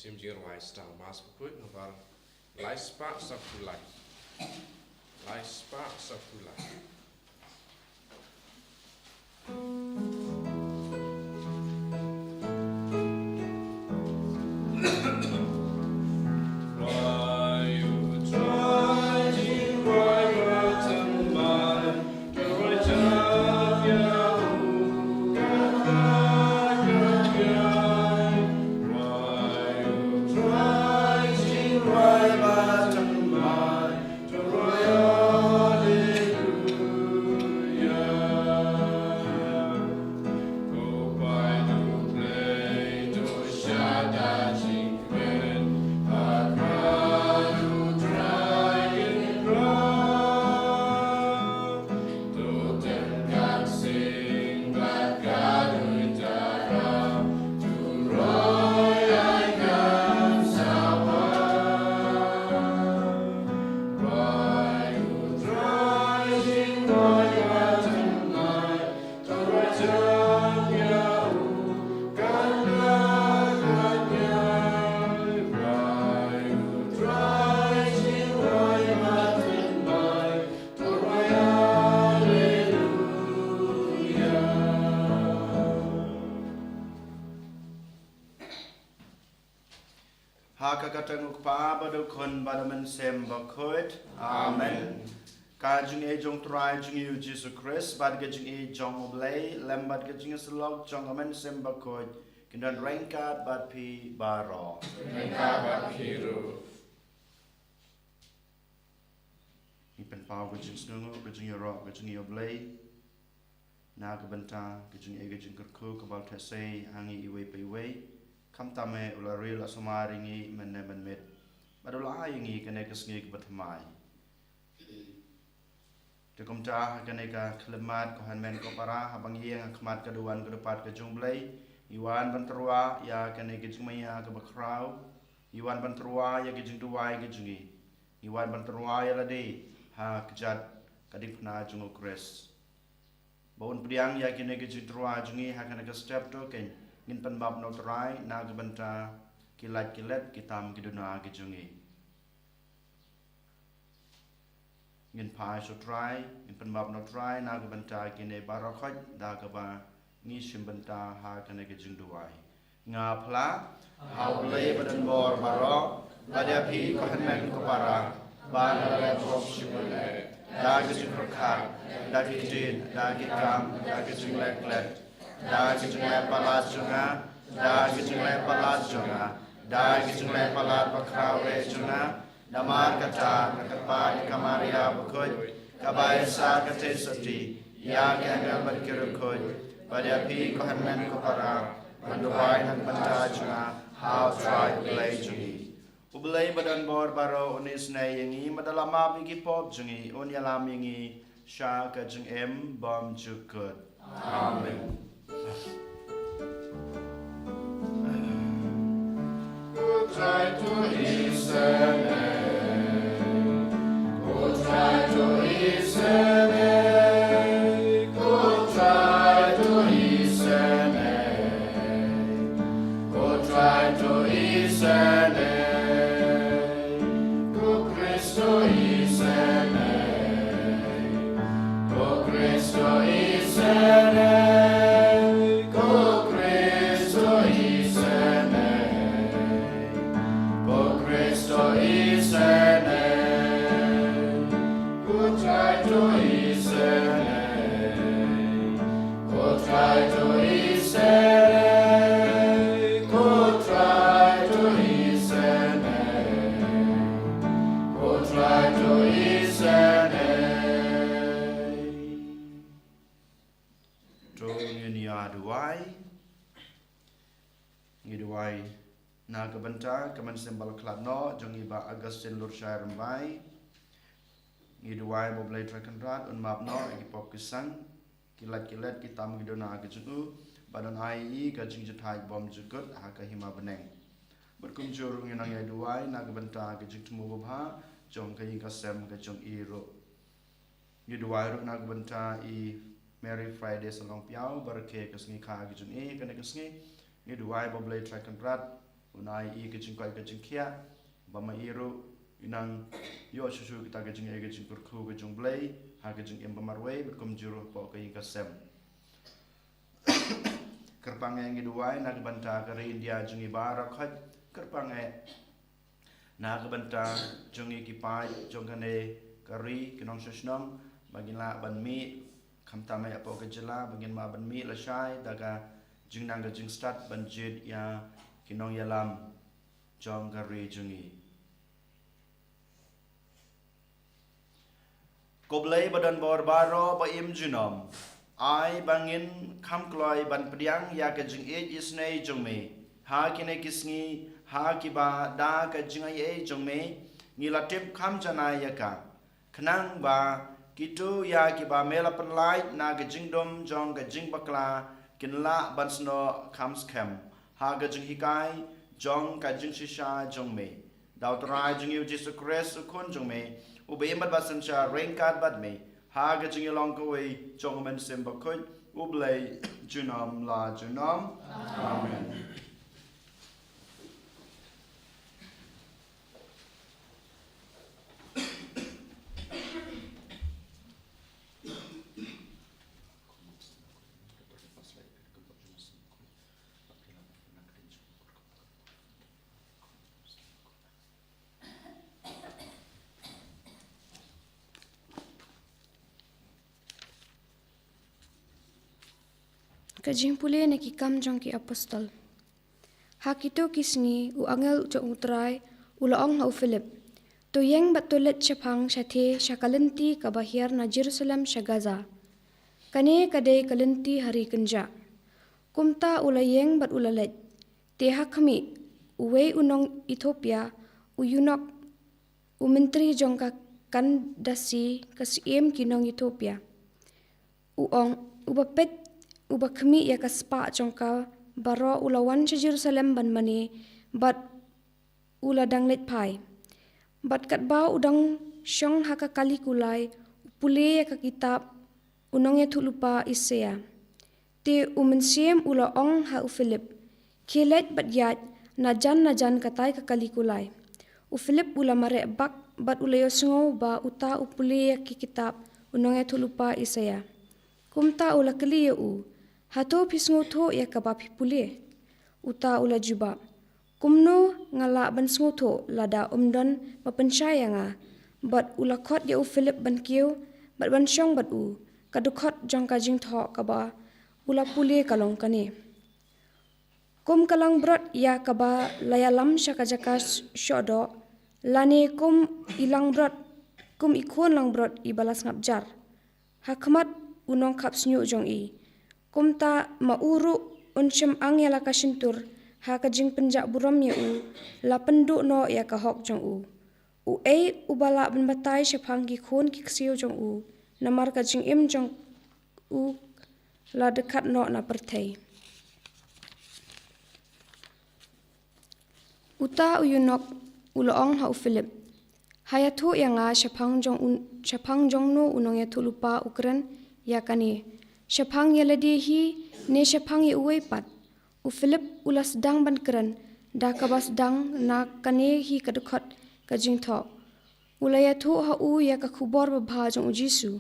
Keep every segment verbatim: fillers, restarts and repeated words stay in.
Sim jingrwai sdang Mass Bakhuid nombar lai spah saphew lai. Lai spah saphew lai. Ha ka kyrteng u Kpa bad u Khun bad u Mynsiem Bakhuid. Amen. Ka jingïeit jong u Trai jong ngi u Jisu Khrist bad ka jingïeit jong u Blei lem bad ka jingïasyllok jong u Mynsiem Bakhuid kin don ryngkat bad phi baroh. Ryngkat bad phi ruh. Ngi pynpaw ka jingsngewnguh, ka jingïaroh, ka jingïoh Blei na ka bynta ka jingïeit, ka jingkyrkhu kaba la theh sei ha ngi iwei pa iwei. Khamtam eh u la ri la sumar ïa ngi mynne mynmiet bad u la ai ïa ngi kane ka sngi kaba thymmai. Te kumta ha kane ka khyllipmat ko hynmen ko para, haba ngi ïeng ha khmat ka duwan ka dupat ka jong u Blei, ngi wan ban tyrwa ïa kane ka jingmaïa kaba khraw. Ngi wan ban tyrwa ïa ka jingduwai ka jong ngi. Ngi wan ban tyrwa ïa lade ha kjat ka diengphna jong u Khrist. Ba un pdiang ïa kine ki jingtyrwa jong ngi ha kane ka step to keiñ, ngin pynbap na u Trai na ka bynta ki lait ki let, ki tam ki duna ki jong ngi. Ngin phai sha u Trai, ngin pynbap na u Trai na ka bynta kine baroh khoit da kaba ngi shim bynta ha kane ka jingduwai. Nga phla ha u Blei badonbor baroh, bad ïa phi ko hynmen ko para, ba nga la leh pop shisha da ki jingpyrkhat, da ki ktien, da ki kam, da ki jingleh klet, da ki jingleh palat jong nga, da ki jingleh palat jong nga, da ki jingleh palat bakhraw eh jong nga, namar kata nga kyrpad ïa ka Maria bakhuid, kaba ai sah ka jingïeit ïa ki angel bad ki riewkhuid, bad ïa phi ko hynmen ko para, ban duwai na ka bynta jong nga ha u Trai u Blei jong ngi. U Blei badonbor baroh un isynei ïa ngi, bad un la map ïa ki pop jong ngi, un ïalam ïa ngi sha ka jingim bymjukut. Amen. To ngin ïa duwai. Ngi duwai na ka bynta ka mynsiem ba la khlad noh jong i Bah Augustine Lurshai Rymbai. Ngi duwai ba u Blei Trai Kynrad un map noh ïa ki pop ki sang, ki lait ki let, ki tam ki duna ki jong u, bad un ai ïa i ka jingjahthait bymjukut ha ka hima bneng. Bad kumjuh ruh ngi nang ïa duwai na ka bynta ka jingthmu babha jong ka ïing ka sem ka jong i ruh. Ngi duwai ruh na ka bynta i Mary Friday Salong Piaw, ba rakhe ka sngi kha ka jong i kane ka sngi. Ngi duwai ba u Blei Trai Kynrad Un ai ïa ka jingkoit ka jingkhiah, ba ma i ruh i nang ïoh shuh shuh kita ka jingïeit ka jingkyrkhu ka jong U Blei ha ka jingim ba marwei bad kumjuh ruh hapoh ka ïing ka sem. Kyrpang eh ngi duwai na ka bynta ka ri India jong ngi baroh khoit. Kyrpang eh na ka bynta jong ngi ki paid jong kane ka ri, ki nongshong shnong, ba ngin lah ban mih, khamtam eh hapoh ka jylla, ba ngin lah ban mih lashai da ka jingnang ka jingstad ban jied ïa ki nongïalam jong ka ri jong ngi. Ko Blei ba don bor baroh ba im junom, ai ba ngin kham kloi ban pdiang ïa ka jingïeit isynei jong me ha kine ki sngi, ha kiba da ka jingaiei jong me ngi la tip kham janai ïa ka, khnang ba kito ïa kiba me la pynlait na ka jingdum jong ka jingbakla kin lah ban snoh kham skhem ha ka jinghikai jong ka jingshisha jong me. Da U Trai jong ngi U Jisu Khrist U Khun jong me, uba im bad ba synshar ryngkat bad me ha ka jingïalong kawei jong U Mynsiem Bakhuid, U Blei junom la junom. Amen. Ka jingpule na ki Kam jong ki Apostol. Ha kito ki sngi u angel jong U Trai u la ong ha u Philip, "To ïeng bad to leit shaphang shathie sha ka lynti kaba hiar na Jerusalem sha Gaza. Kane ka dei ka lynti ha ri kynjah." Kumta u la ïeng bad u la leit. Te ha khmih, uwei u nong Ethiopia, u eunuch, u myntri jong ka Kandasi, ka syiem ki nong Ethiopia, u ong, uba peit, uba khmih ïa ka spah jong ka baroh, u la wan sha Jerusalem ban mane, bad u la dang leit phai. Bad katba u dang shong ha ka kali kulai, u pule ïa ka kitab u nongïathuhlypa Isaïah. Te u Mynsiem u la ong ha u Philip, "Khie leit bad ïaid na jan na jan katai ka kali kulai." U Philip u la mareh bak bad u la ïohsngew ba uta u pule ïa ki kitab u nongïathuhlypa Isaïah. Kumta u la kylli ïa u, "Hato phi sngewthuh ïa kaba phi pule?" Uta u la jubab, "Kumno nga lah ban sngewthuh lada ym don ba pynshai ïa nga?" Bad u la khot ïa u Philip ban kiew bad ban shong bad u. Ka dkhot jong ka jingthoh kaba u la pule ka long kane: Kum ka langbrot ïa kaba la ïalam sha ka jaka shoh doh, lane kum i langbrot, kum i khun langbrot iba la sngap jar ha khmat u nongkhap shñiuh jong i. Kumta ma u ruh un shym ang ïa la ka shyntur, ha ka jingpynjah burom ïa u la pynduh noh ïa ka hok jong u. Uei uba lah ban batai shaphang ki khun ki ksiew jong u, namar ka jingim jong u la dkhat noh na pyrthei. Uta u eunuch u la ong ha u Philip, "Ha ïathuh ïa nga shaphang jong un, shaphang jong no u nongïathuhlypa u kren ïa kane, shaphang ïa lade hi ne shaphang ïa uwei pat?" U Philip u la sdang ban kren da kaba sdang na kane hi ka dkhot ka jingthoh. U la ïathuh ha u ïa ka khubor babha jong U Jisu.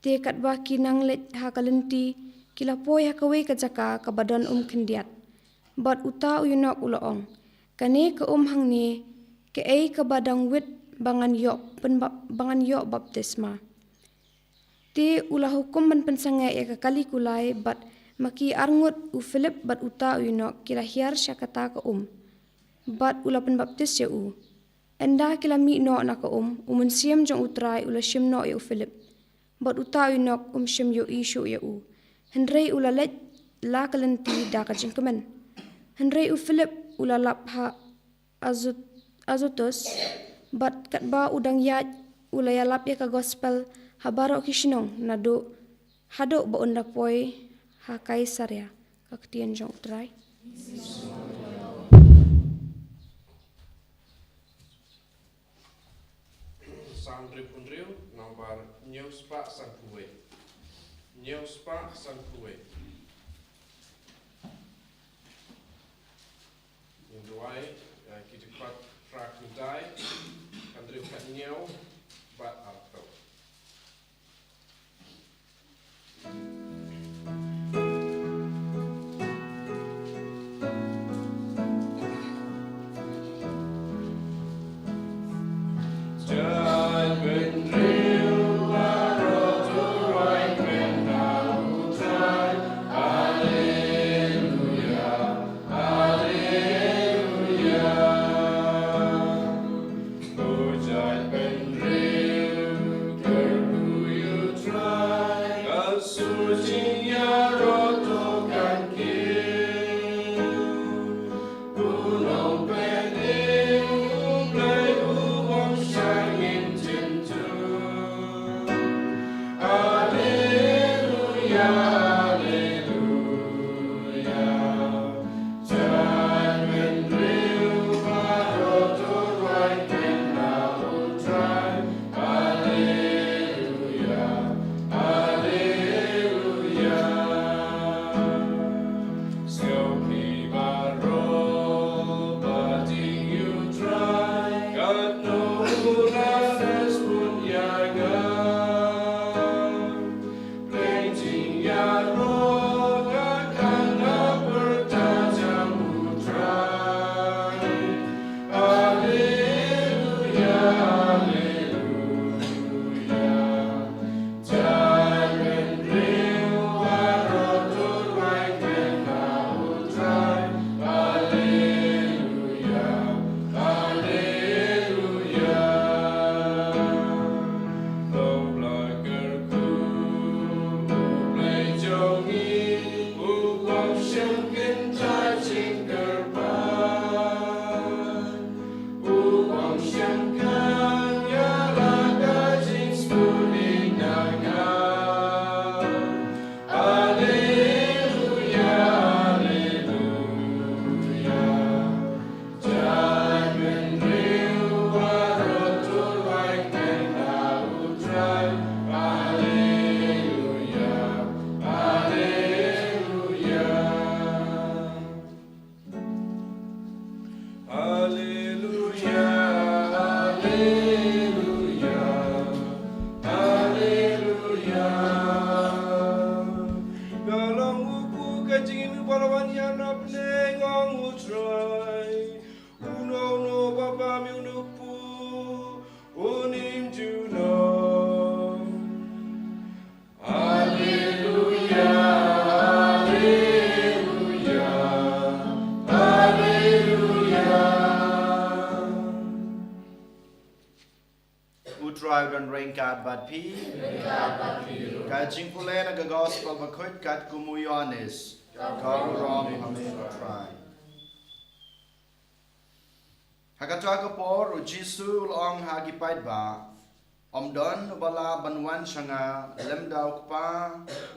Te katba ki nang leit ha ka lynti, ki la poi ha kawei ka jaka kaba don um khyndiat. Bad uta u eunuch u la ong, "Kane ka um hangne, kaei kaba dang wit ba ngan ïoh pynba-, ba ngan ïoh baptisma?" Te u la hukum ban pynsangeh ïa ka kali kulai, bad ma ki arngut, u Philip bad uta u eunuch ki la hiar sha kata ka um, bad u la pynbaptis ïa u. Ynda ki la mih noh na ka um, u Mynsiem jong U Trai u la shim noh ïa u Philip. Bad uta u eunuch um shym ïohi shuh ïa u, hynrei u la leit la ka lynti da ka jingkmen. Hynrei u Philip u la lap ha Azot-, Azotus, bad katba u dang ïaid u la ïalap ïa ka gospel ha baroh ki shnong naduh haduh ba un da poi ha Kaisaria. Ka ktien jong U Trai. Salm hynriewphew hynriew, nombar hynñiewspah sanphew wei. Hynñiewspah sanphew wei. Ngin Wai, eh, ki dkhot phra khyndai, hynriew khyndai bad arphew. Haleluya, haleluya, haleluya. Ka long u kpu ka jingim uba la wan ïa na bneng, ong U Trai. Uno uno uba bam ïa une u kpu un im junom. Haleluya, haleluya, haleluya. U Trai u don ryngkat bad phi. Ka jingpule na ka Gospel bakhuid katkum u Ïoannis. Ka burom ha me, U Trai. Ha kata ka por, U Jisu u la ong ha ki paidbah, ym don uba lah ban wan sha nga lymda u Kpa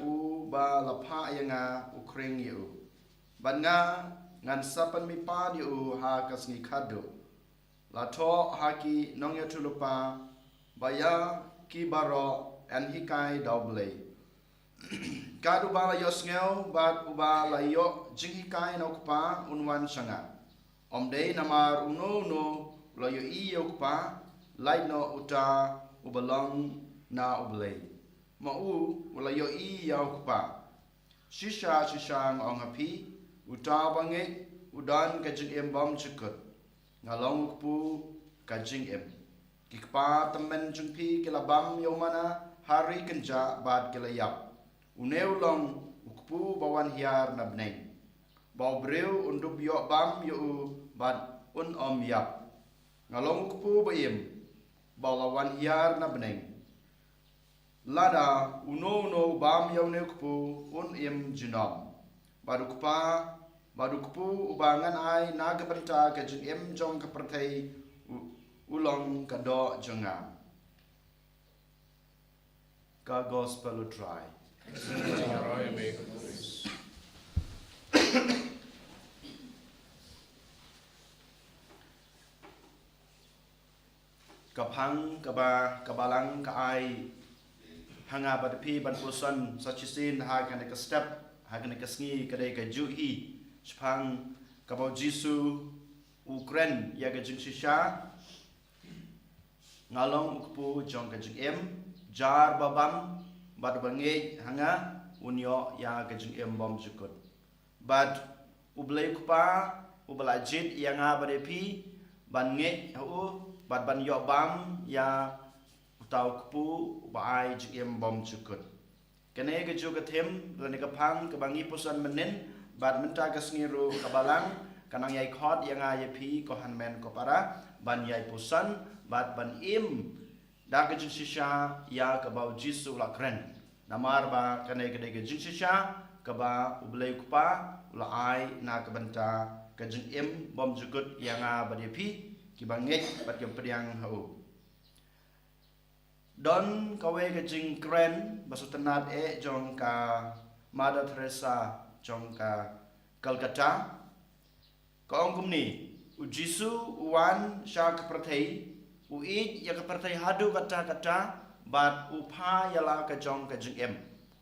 uba la phah ïa nga u khring ïa u. Bad nga, ngan sa pynmihpat ïa u ha ka sngi khadduh. La thoh ha ki nongïathuhlypa ba ïa ki baroh yn hikai da U Blei. Kat uba la ïohsngew bad uba la ïoh jinghikai na u Kpa un wan sha nga. Ym dei namar uno uno u la ïohi ïa u Kpa, lait noh uta uba long na U Blei. Ma u u la ïohi ïa u Kpa. Shisha shisha nga ong ha phi, uta uba ngeit u don ka jingim bymjukut. Nga long u kpu ka jingim. Ki kpa tymmen jong phi ki la bam ïa u manna ha ri kynjah bad ki la ïap. Une u long u kpu ba wan hiar na bneng. Ba u briew un dup ïoh bam ïa u bad un ym ïap. Nga long u kpu ba im, ba u la wan hiar na bneng. Lada uno uno u bam ïa une u kpu un im junom. Bad u Kpa, bad u kpu uba ngan ai na ka bynta ka jingim jong ka pyrthei u, u long ka doh jong nga. Ka Gospel U Trai. Ka phang kaba ka Balang ka ai ha nga bad phi ban puson sa shisien ha kane ka step, ha kane ka sngi, ka dei ka juh hi shaphang kaba U Jisu u kren ïa ka jingshisha, nga long u kpu jong ka jingim, jar ba bam bad ba ngeit ha nga un ïoh ïa ka jingim bymjukut. Bad U Blei U Kpa uba la jied ïa nga bad ïa phi ban ngeit ha u bad ban ïoh bam ïa uta u kpu uba ai jingim bymjukut. Kane ka juh ka thim lane ka phang kaba ngi puson mynnin bad mynta ka sngi ruh ka Balang ka nang ïai khot ïa nga ïa phi ko hynmen ko para ban ïai puson bad ban im da ka jingshisha ïa kaba U Jisu u la kren. Namar ba kane ka dei ka jingshisha kaba U Blei U Kpa u la ai na ka bynta ka jingim bymjukut ïa nga bad ïa phi kiba ngeit bad kiba pdiang ha u. Don kawei ka jingkren ba sngewtynnad eh jong ka Mother Teresa jong ka Calcutta. Ka ong kumne, U Jisu u wan sha ka pyrthei, u ïeit ïa ka pyrthei haduh katta katta bad u phah ïa la ka jong ka jingim.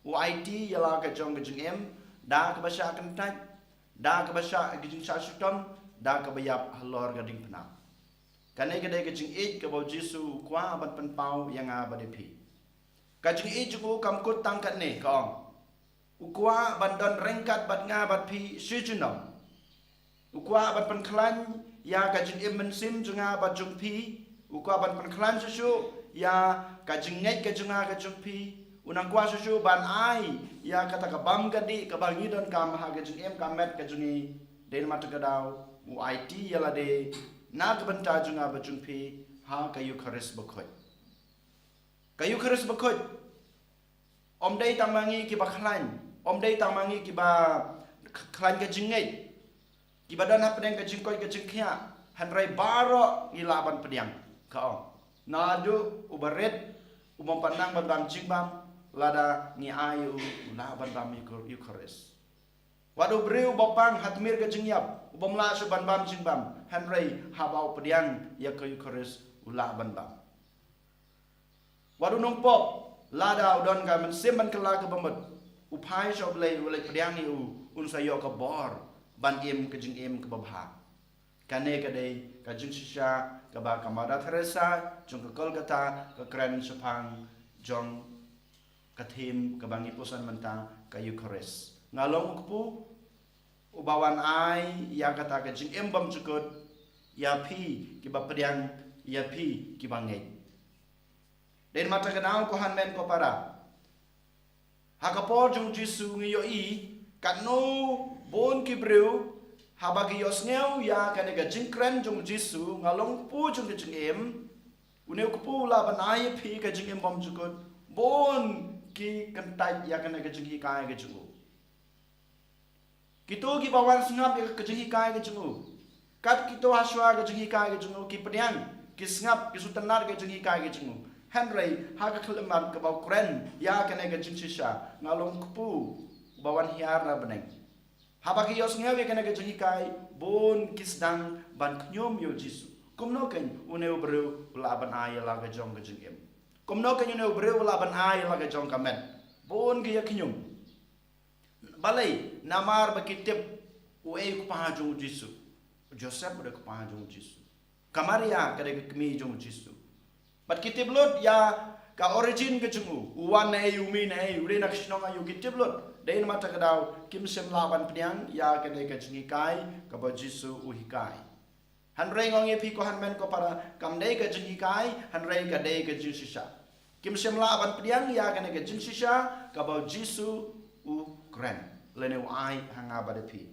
U aiti ïa la ka jong ka jingim da kaba shah kyntait, da kaba shah ka jingshah shitom, da kaba ïap halor ka diengphna. Kane ka dei ka jingïeit kaba U Jisu u kwah ban pynpaw ïa nga bad ïa phi. Ka jingïeit jong u kam kut tang katne, ka ong, u kwah ban don ryngkat bad nga bad phi shi junom. U kwah ban pynkhlaiñ ïa ka jingim mynsiem jong nga bad jong phi. U kwah ban pynkhlaiñ shuh shuh ïa ka jingngeit ka jong nga ka jong phi. U nang kwah shuh shuh ban ai ïa kata ka bam ka dih kaba ngi donkam ha ka jingim ka met ka jong ngi. Dei namar kata ka daw u aiti ïa lade na ka bynta jong nga bad jong phi ha ka Eukharist bakhuid. Ka Eukharist bakhuid ym dei tang ma ngi kiba khlaiñ, ym dei tang ma ngi kiba k-, khlaiñ ka jingngeit, kiba don hapdeng ka jingkoit ka jingkhiah, hynrei baroh ngi lah ban pdiang, ka ong. Naduh uba rit, u bym pat nang ban bam jingbam, lada ngi ai u, u lah ban bam Euchar-, Eucharist. Wat u briew uba pang ha tmier ka jingïap, u bym lah shuh ban bam jingbam, hynrei haba u pdiang ïa ka Eucharist u lah ban bam. Wat u nongpop, lada u don ka mynsiem ban kylla kaba mut, u phai sha U Blei, U Blei pdiang ïa u, un sa ïoh ka bor ban im ka jingim kaba bha. Kane ka dei ka jingshisha kaba ka Mother Teresa jong ka Kolkata ka kren shaphang jong ka theme kaba ngi puson mynta, ka Eucharist. Nga long u kpu uba wan ai ïa kata ka jingim bymjukut ïa phi kiba pdiang, ïa phi kiba ngeit. Dei namar kata ka daw ko hynmen ko para, ha ka por jong U Jisu ngi ïohi katno bun ki briew haba ki ïohsngew ïa kane ka jingkren jong U Jisu, nga long u kpu jong ka jingim, une u kpu u lah ban ai ïa phi ka jingim bymjukut, bun ki kyntait ïa kane ka jinghikai ka jong u. Kito kiba wan sngap ïa ka jinghikai ka jong u, kat kito ha shuwa ka jinghikai ka jong u, ki pdiang, ki sngap, ki sngewtynnad ka jinghikai ka jong u. Hynrei ha ka khyllipmat kaba u kren ïa kane ka jingshisha, nga long u kpu uba wan hiar na bneng, haba ki ïohsngew ïa kane ka jinghikai, bun ki sdang ban khñium ïa U Jisu. Kumno keiñ une u briew u lah ban ai ïa la ka jong ka jingim? Kumno keiñ une u briew u lah ban ai ïa la ka jong ka met? Bun ki ïa khñium. Balei? Namar ba ki tip uei u kpa jong U Jisu. U Joseph u dei u kpa jong U Jisu. Ka Maria ka dei ka kmie jong U Jisu. Bad ki tip lut ïa ka origin ka jong u, u wan naei, u mih naei, u dei na ka shnong aïu, ki tip lut. Dei namar kata ka daw kim shym lah ban pdiang ïa kane ka jinghikai kaba U Jisu u hikai. Hynrei nga ong ïa phi ko hynmen ko para, kam dei ka jinghikai, hynrei ka dei ka jingshisha. Kim shym lah ban pdiang ïa kane ka jingshisha kaba U Jisu u kren lane u ai ha nga bad ha phi.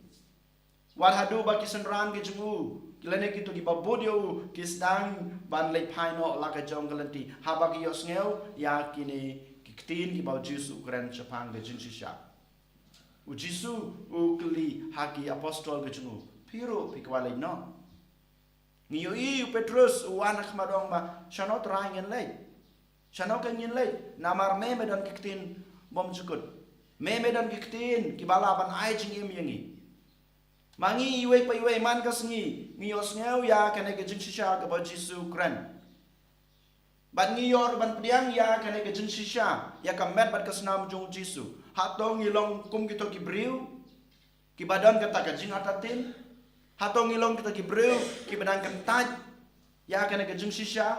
Wat haduh ba ki synran ki jong u, ki lane kito kiba bud ïa u, ki sdang ban leit phai noh la ka jong ka lynti haba ki ïohsngew ïa kine ki ktien kiba U Jisu u kren shaphang ka jingshisha. U Jisu u kylli ha ki apostol ka jong u, phi ruh phi kwah leit noh? Ngi ïohi u Petrus u wan ha khmat u ong ba, shano Trai ngin leit? Shano keiñ ngin leit? Namar me me don ki ktien bymjukut. Me me don ki ktien kiba lah ban ai jingim ïa ngi. Ma ngi iwei pa iwei man ka sngi ngi ïohsngew ïa kane ka jingshisha kaba U Jisu u kren. Bad ngi ïoh ruh ban pdiang ïa kane ka jingshisha, ïa ka met bad ka snam jong U Jisu. Hato ngi long kum kito ki briew kiba don kata ka jingartatien? Hato ngi long kita ki briew kiba dang kyntait ïa kane ka jingshisha?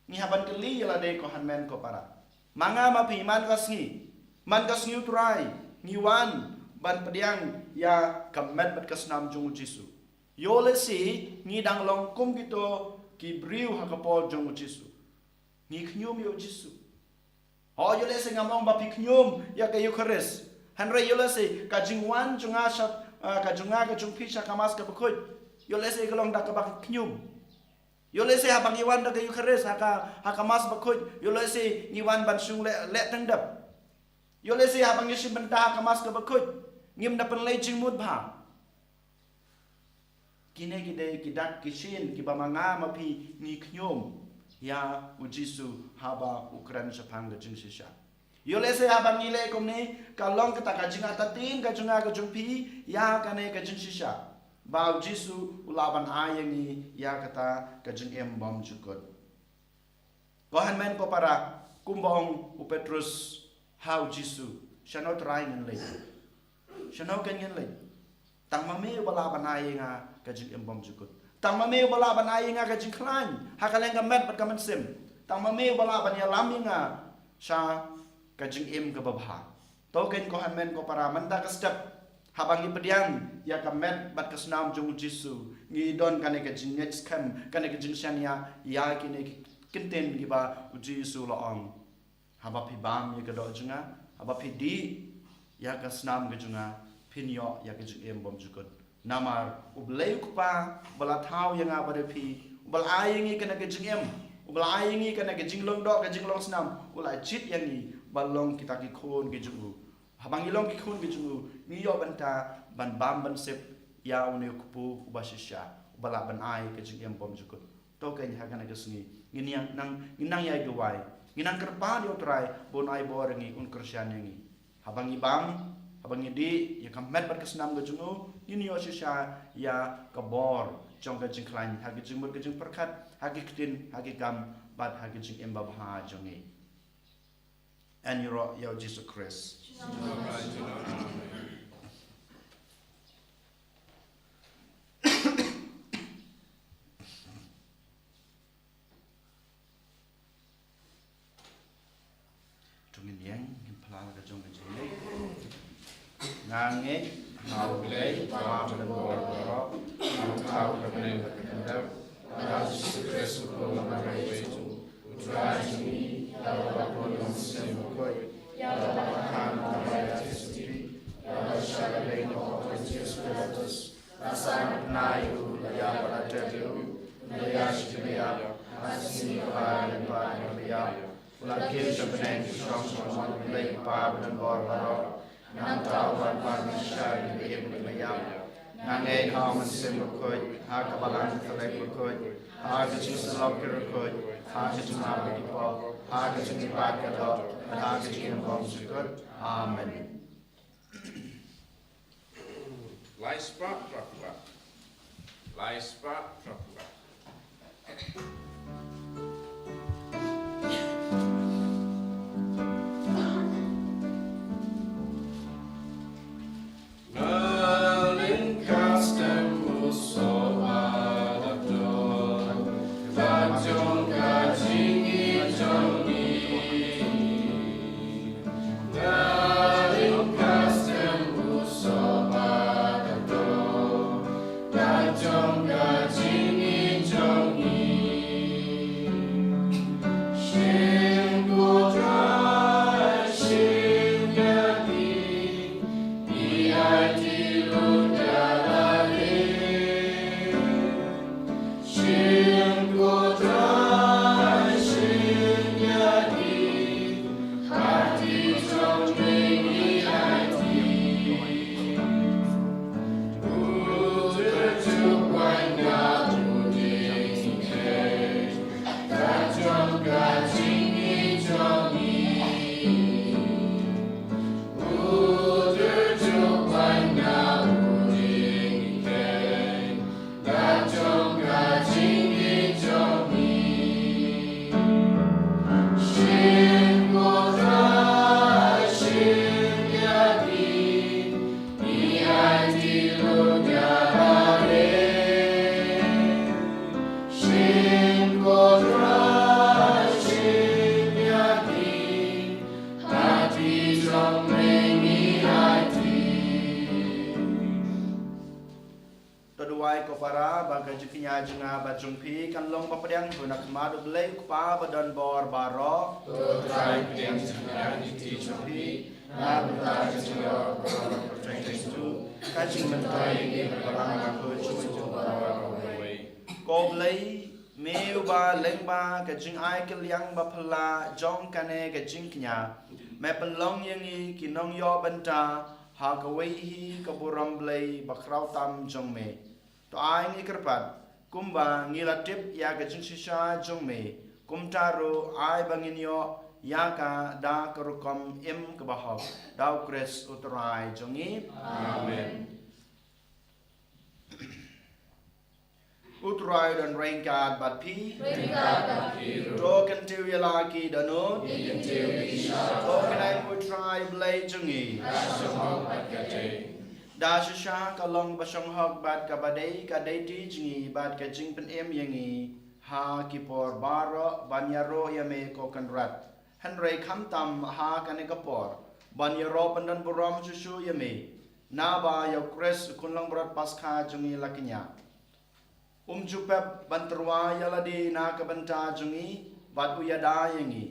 Ngi hap ban kylli ïa lade ko hynmen ko para. Ma nga ma phi man ka sngi, man ka sngi U Trai, ngi wan ban pdiang ïa ka met bad ka snam jong U Jisu. Ïoh lehse ngi dang long kum kito ki briew ha ka por jong U Jisu. Ngi khñium ïa U Jisu. Ho, ïoh lehse ngam ong ba phi khñium ïa ka Eukharist. Hynrei ïoh lehse ka jingwan jong nga sha, ah, ka jong nga ka jong phi sha ka Mass ka bakhuid, ïoh lehse ka long da kaba khñium. Ïoh lehse haba ngi wan da ka Eukharist ha ka, ha ka Mass bakhuid, ïoh lehse ngi wan ban shong leh, leh tang dep. Ïoh lehse haba ngi shim bynta ha ka Mass ka bakhuid, ngim da pynleit jingmut bha. Kine ki dei ki dak ki shin kiba ma nga ma phi ngi khñium ïa U Jisu haba u kren shaphang ka jingshisha. Ïoh lehse haba ngi leh kumne ka long kata ka jingartatien ka jong nga ka jong phi ïa kane ka jingshisha, ba U Jisu u lah ban ai ïa ngi ïa kata ka jingim bymjukut. Ko hynmen ko para, kumba ong u Petrus ha U Jisu, shano Trai ngin leit? Shano kan ngin leit? Tang ma me uba lah ban ai ïa nga ka jingim bymjukut. Tang ma me uba lah ban ai ïa nga ka jingkhlaiñ ha ka liang ka met bad ka mynsiem. Tang ma me uba lah ban ïalam ïa nga sha ka jingim kaba bha. To kein ko hynmen ko para, mynta ka step, haba ngi pdiang ïa ka met bad ka snam jong U Jisu, ngi don kane ka jingngeit skhem, kane ka jingshaniah ïa kine ki kyntien kiba U Jisu u la ong. Haba phi bam ïa ka doh jong nga, haba phi dih ïa ka snam ka jong nga, phin ïoh ïa ka jingim bymjukut. Namar U Blei U Kpa uba la thaw ïa nga bad ïa phi, uba la ai ïa ngi kane ka jingim, uba la ai ïa ngi kane ka jinglong doh ka jinglong snam, u la jied ïa ngi ban long kita ki khun ki jong u. Haba ngi long ki khun ki jong u, ngi ïoh bynta ban bam ban sep ïa une U Kpu uba shisha, uba lah ban ai ka jingim bymjukut. To kein ha kane ka sngi ngin nang, ngin nang ïai duwai, ngin nang kyrpad ïa U Trai ba un ai bor ïa ngi, un kyrshan ïa ngi. Haba ngi bam, haba ngi dih ïa ka met bad ka snam ka jong u, ngin ïoh shisha ïa ka bor jong ka jingkhlaiñ ha ki jingmut ka jingpyrkhat, ha ki ktien, ha ki kam, bad ha ki jingim babha jong ngi. Yn ïaroh ïa U Jisu Khrist. To ngin ïeng, ngin phla la ka jong ka jingngeit. Nga ngeit ha U Blei, U Kpa badonbor baroh, U Trai uba ha bneng bad ha khyndew, bad ha U Jisu Khrist uba la wan na ka ri jong U Trai jong ngi, ïa kaba bun ïa U Mynsiem Bakhuid, ïa kaba la kha na ka Mari Theisotti, ïa kaba la shah ïaleit na ka por U Pontius Pilatus, la sahnarphna ïa u, la ïap bad la tep ïa u, u la ïaid sha kaba ïap, ha ka sngi kaba ar u la leit pat na kaba ïap, u la kiew sha bneng, u shong sha ka mon U Blei U Kpa badonbor baroh. Nangta u wan ban bishar ïa kiba im bad kiba ïap. Nga ngeit ha U Mynsiem Bakhuid, ha ka Balang Katholik bakhuid, ha ka jingsyllob ki riewkhuid, ha ka jingmap ïa ki pop, ha ka jingïabat ka doh, bad ha ka jingim bymjukut. Amen. Lai spah phra phra. Lai spah phra phra. Pdiang phi na khmat U Blei U Kpa ba don bor baroh. To trai pdiang jingkyrkhu ïa ki jong phi na bynta ka jingïaroh baroh. Ka jingmyntoi ïa ngi ka la nang khuid shuh shuh baroh kawei. Ko Blei, me uba lyngba ka jingai kylliang baphylla jong kane ka jingkñia, me pynlong ïa ngi ki nongïoh bynta ha kawei hi ka burom Blei ba khraw tam jong me. To ai ngi kyrpad, kumba ngi la tip ïa ka jingshisha jong me, kumta ruh ai ba ngin ïoh ïa ka da ka rukom im kaba hok, da U Khrist U Trai jong ngi. Amen. U Trai don ryngkat bad phi. Ryngkat bad phi ruh. To kyntiew ïa la ki dohnud. Ngi kyntiew ïa ki sha. To kynmaw U Trai U Blei jong ngi. Ka shong hok bad ka dei. Da shisha ka long ba shong hok bad kaba dei, ka dei ti jong ngi bad ka jingpynim ïa ngi ha ki por baroh ban ïaroh ïa me ko Kynrad. Hynrei khamtam ha kane ka por ban ïaroh pyndonburom shuh shuh ïa me, naba ïa U Khrist U Khun Langbrot Paskha jong ngi la kñia. Um ju pep ban tyrwa ïa lade na ka bynta jong ngi bad u ïada ïa ngi,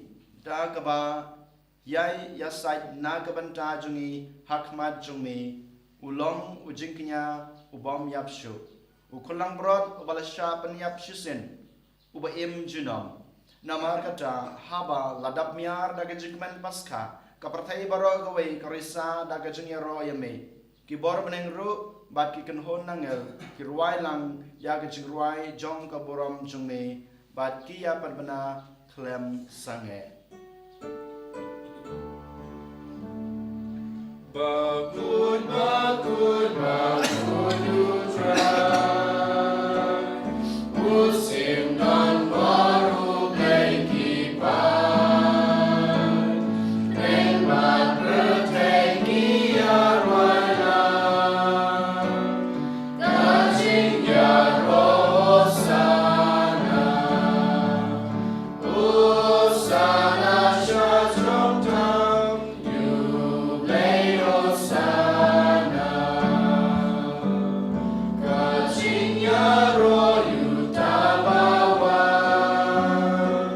da kaba ïai ïasaid na ka bynta jong ngi ha khmat jong me. U long u jingkñia u bym ïap shuh, U Khun Langbrot uba la shah pynïap shisien, uba im junom. Namar kata, haba la dap miar da ka jingkmen Paskha, ka pyrthei baroh kawei ka risa da ka jingïaroh ïa me. Ki bor bneng ruh bad ki kynhun angel ki rwai lang ïa ka jingrwai jong ka burom jong me, bad ki ïa pynbna khlem sangeh. Bakut, bakut, bakut U Trai. U sim don bor U Blei ki paid. Bad pyrthei ki ïa rwai lang ka jingïaroh Hosana. Hosana sha jrong tam, ïa U Blei Hosana. Ka jingïaroh ïa uta uba wan.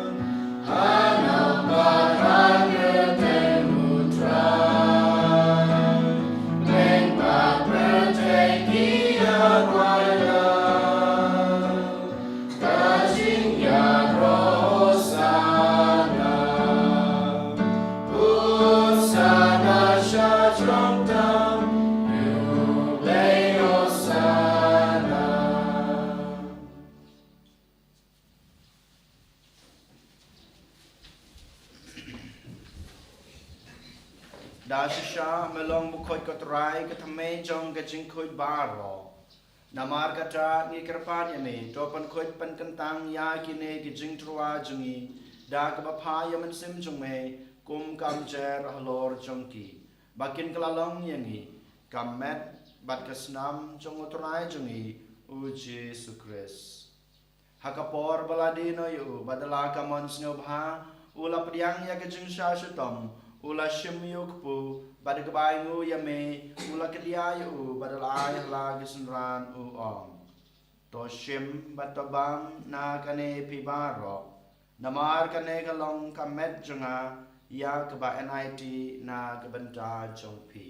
Ha nongpynban kyrteng U Trai. Bad pyrthei ki ïa rwai lang ka jingïaroh Hosana. Hosana sha jrong tam, ïa U Blei Hosana. Da shisha me long bakhuid ko Trai, ka thymmei jong ka jingkhuid baroh. Namar kata ngi kyrpad ïa me, to pynkhuid pynkyntang ïa kine ki jingtyrwa jong ngi da kaba phah ïa u Mynsiem jong me, kum ka mynjur halor jong ki, ba kin kylla long ïa ngi ka met bad ka snam jong U Trai jong ngi U Jisu Khrist. Ha ka por ba la die noh ïa u, bad da la ka mon sngewbha u la pdiang ïa ka jingshah shitom, u la shim ïa u kpu, bad da kaba ainguh ïa me u la kdiah ïa u, bad da la ai ha la ki synran, u ong: To shim bad to bam na kane phi baroh, namar kane ka long ka met jong nga ïa kaba yn aiti na ka bynta jong phi.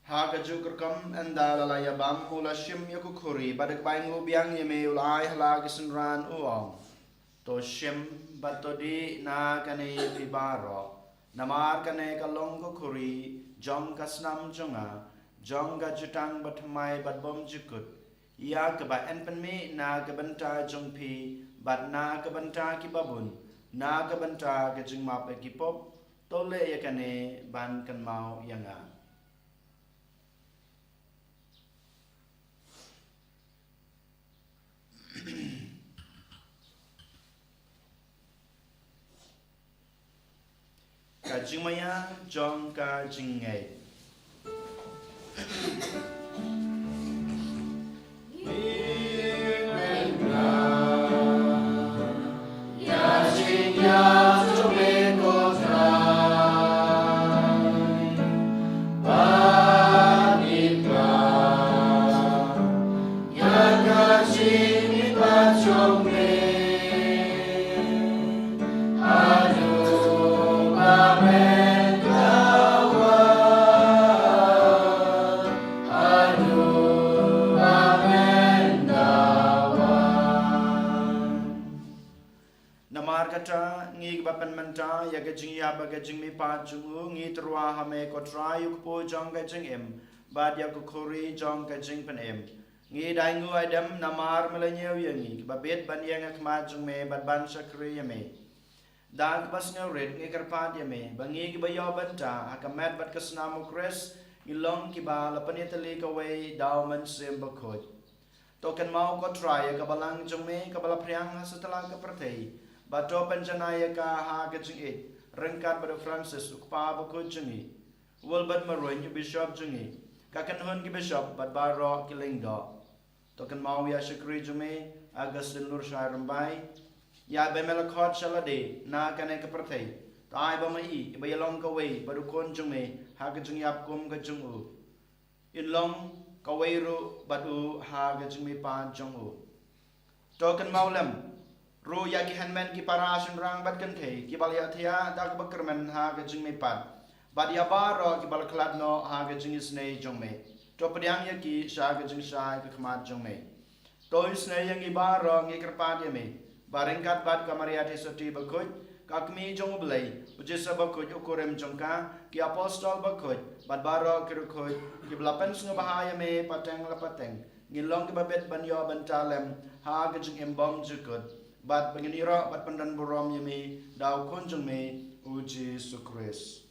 Ha kajuh ka rukom, ynda la la ïa bam, u la shim ïa ka khuri, bad da kaba ainguh biang ïa me u la ai ha la ki synran, u ong: To shim bad to dih na kane phi baroh, namar kane ka long ka khuri jong ka snam jong nga, jong ka jutang bathymmai bad bymjukut, ïa kaba yn pynmih na ka bynta jong phi bad na ka bynta ki babun, na ka bynta ka jingmap ïa ki pop. To leh ïa kane ban kynmaw ïa nga. Ka jingmaïa jong ka jingngeit. ïa ka jingïap bad ka jingmihpat jong u, ngi tyrwa ha me ko Trai, u kpu jong ka jingim bad ïa ka khuri jong ka jingpynim. Ngi dei nguh ïa me namar me la ñiew ïa ngi kiba bit ban ïeng ha khmat jong me bad ban shakri ïa me. Da kaba sngewrit ngi kyrpad ïa me ba ngi kiba ïoh bynta ha ka met bad ka snam u Khrist ngi long kiba la pynïatylli kawei da u Mynsiem Bakhuid. To kynmaw ko Trai ïa ka balang jong me kaba la phriang ha satlak ka pyrthei, bad to pynjanai ïa ka ha ka jingïeit ryngkat bad u Francis u kpa bakhuid jong ngi, u Wilbert Maruin u bishop jong ngi, ka kynhun ki bishop bad baroh ki lyngdoh. To kynmaw ïa shakri jong me Augustine Lurshai Rymbai, ïa ba me la khot sha lade na kane ka pyrthei. To ai ba ma i iba ïalong kawei bad u khun jong me ha ka jingïap kum ka jong u, in long kawei ruh bad u ha ka jingmihpat jong u. To kynmaw lem ruh ïa ki hynmen ki para shynrang bad kynthei kiba la ïathiah da kaba kyrmen ha ka jingmihpat, bad ïa baroh kiba la khlad noh ha ka jingisynei jong me. To pdiang ïa ki sha ka jingshai ka khmat jong me. To isynei ïa ngi baroh, ngi kyrpad ïa me ba ryngkat bad ka Maria Theisotti bakhuid, ka kmie jong u Blei, u Joseph bakhuid u kurim jong ka, ki apostol bakhuid bad baroh ki riewkhuid kiba la pynsngewbha ïa me pateng la pateng, ngin long kiba bit ban ïoh bynta lem ha ka jingim bymjukut, bad ba ngin ïaroh bad pyndonburom ïa me da u khun jong me u Jisu Khrist.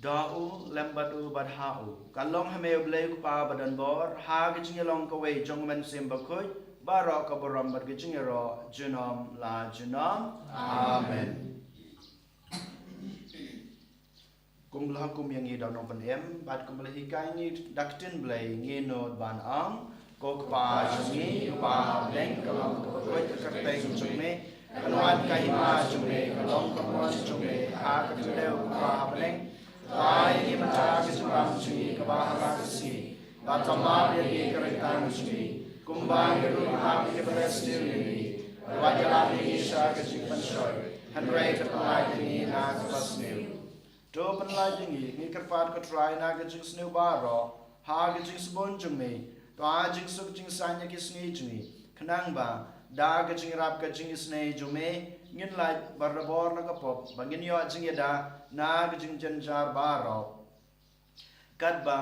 Da u, lem bad u, bad ha u, ka long ha me u Blei u Kpa badonbor, ha ka jingïalong kawei jong u Mynsiem Bakhuid, baroh ka burom bad ka jingïaroh junom la junom. Amen. Kumba la hukum ïa ngi da u Nongpynim bad kumba la hikai ïa ngi da ka ktien Blei, ngin nud ban ong: Ko Kpa jong ngi uba ha bneng, ka long kaba khuid ka kyrteng jong me, kan wan ka hima jong me, ka long ka mon jong me ha ka khyndew kumba ha bneng. To ai ïa ngi mynta ka jingbam jong ngi kaba ha la ka sngi, bad to map ïa ngi ki ryngkang jong ngi, kumba ngi ruh ngi map ïa kiba riewsniew ïa ngi, bad wat ïalam ïa ngi sha ka jingpynshoi, hynrei to pynlait ïa ngi na kaba sniew. To pynlait ïa ngi, ngi kyrpad ko Trai, na ka jingsniew baroh ha ka jingsbun jong me. To ai jingsuk jingsaiñ ïa ki sngi jong ngi, khnang ba da ka jingïarap ka jingisynei jong me ngin lait barabor na ka pop, ba ngin ïoh jingïada na ka jingjynjar baroh, katba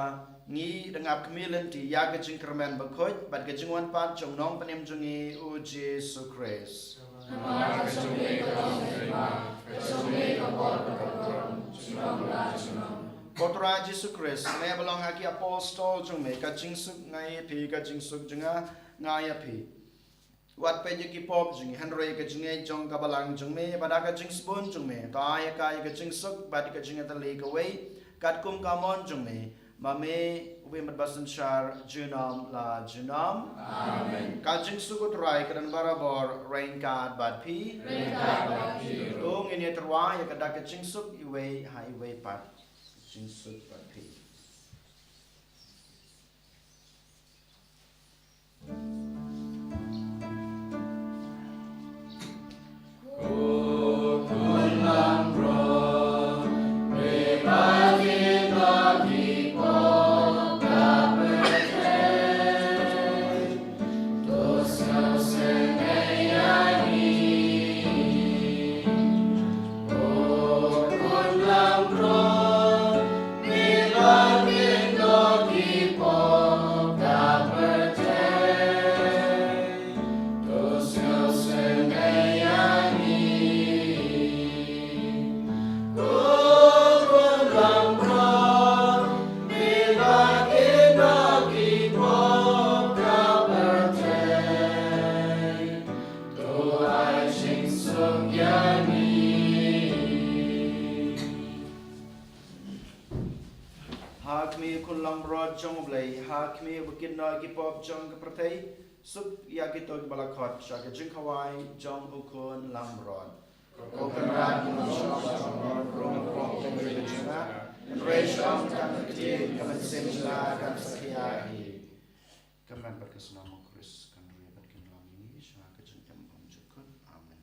ngi dang ap khmih lynti ïa ka jingkyrmen bakhuid bad ka jingwan pat jong u Nongpynim jong ngi u Jisu Khrist. Namar ka jong me ka long ka hima, ka jong me ka bor bad ka burom junom la junom. Ko Trai Jisu Khrist, me ba la ong ha ki apostol jong me: Ka jingsuk nga ai ïa phi, ka jingsuk jong nga nga ai ïa phi. Wat peit ïa ki pop jong ngi, hynrei ïa ka jingngeit jong ka balang jong me, bad da ka jingsbun jong me to ai ïa ka ïa ka jingsuk bad ka jingïatylli kawei, katkum ka mon jong me, ma me u ba im bad ba synshar junom la junom. Amen. Ka jingsuk u Trai ka don barabor ryngkat bad phi. Ryngkat bad phi ruh. To ngin ïatyrwa ïa ka da ka jingsuk iwei ha iwei pat. Jingsuk bad phi. To ai jingsuk ïa ngi. Ha khmih, Khun Langbrot jong U Blei, ha khmih uba kit noh ïa ki pop jong ka pyrthei, suk ïa kito kiba la khot sha ka jingkhawai jong U Khun Langbrot. Ko Kynrad, ngam shong sha ka bor ka rung ka pop ka jong nga, hynrei sha ka ktien ka mynsiem jong nga kan sa khia hi. Ka met bad ka snam U Khrist kan ri bad kan lam ïa ngi sha ka jingim bymjukut. Amen.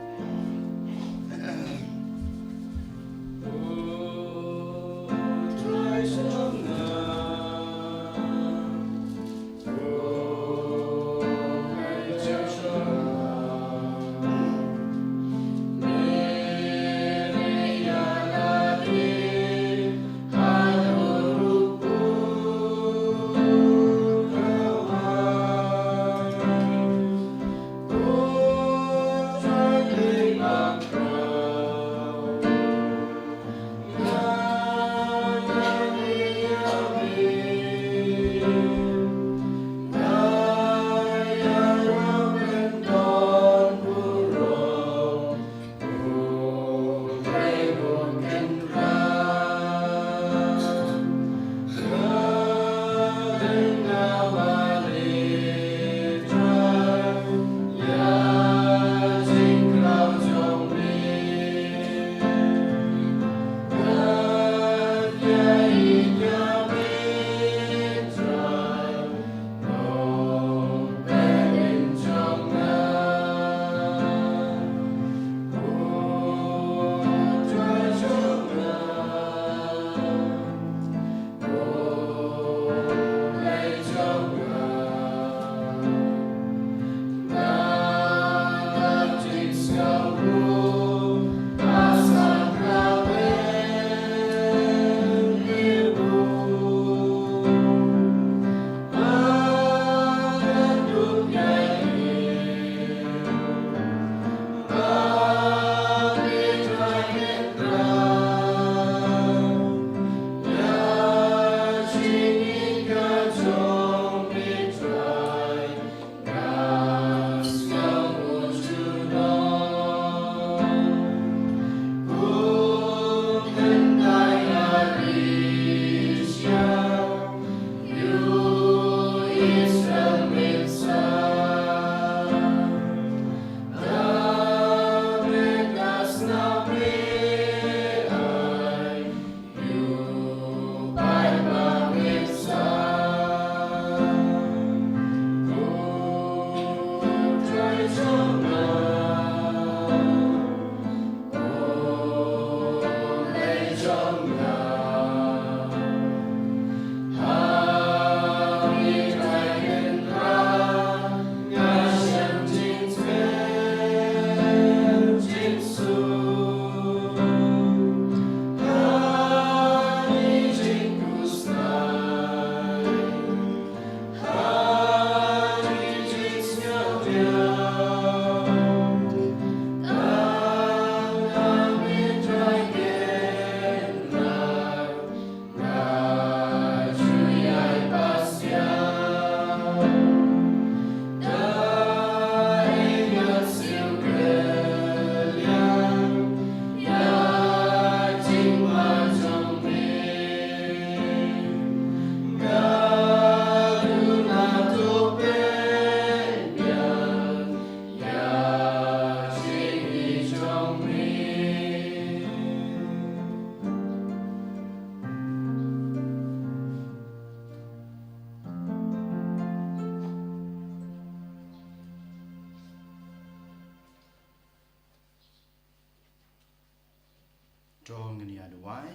Ngin ïa duwai.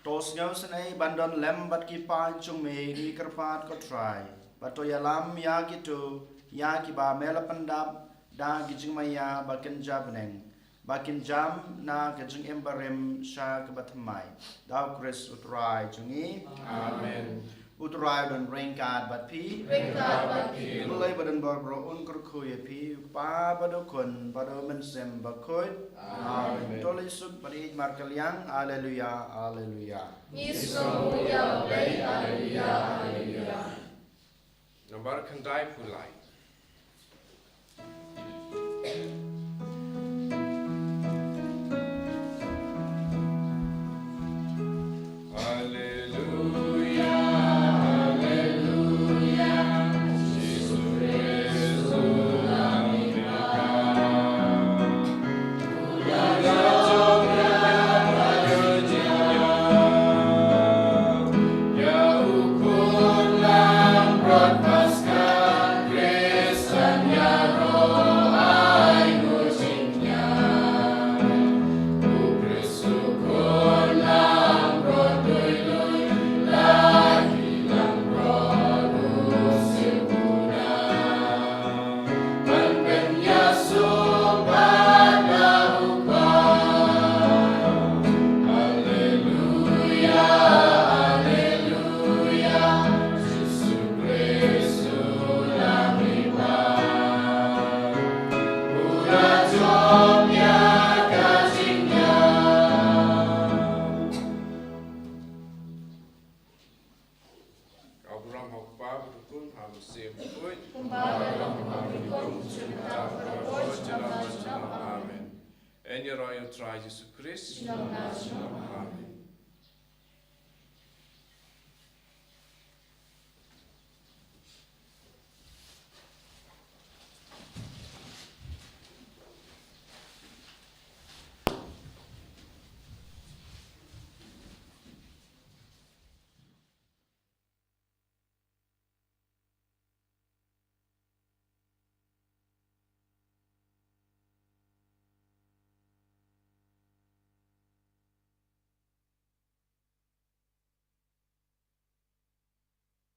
To sngewsynei ban don lem bad ki paid jong me, ki kyrpad ko Trai, bad to ïalam ïa kito ïa kiba me la pyndap da ki jingmaïa ba kynja bneng, ba kin jam na ka jingim barim sha kaba thymmai. Da U Khrist U Trai jong ngi. Amen. U Trai u don ryngkat bad phi. Ryngkat bad phi. U Blei ba don bor baroh un kyrkhu ïa phi, U Kpa bad U Khun bad U Mynsiem Bakhuid. Amen. To leit suk bad ïeit markylliang. Alleluia, alleluia. Ngi sngewnguh ïa U Blei, alleluia, alleluia. Nambar khyndai phew lai. Alleluia, alleluia, Jisu Khrist u Lammipa. Ka burom ha U Kpa bad U Khun bad U Mynsiem Bakhuid. Kumba ka long ha kaba nyngkong, mynta bad barabor, junom la junom. Amen. Yn ïaroh ïa U Trai Jisu Khrist. Junom la junom. Amen.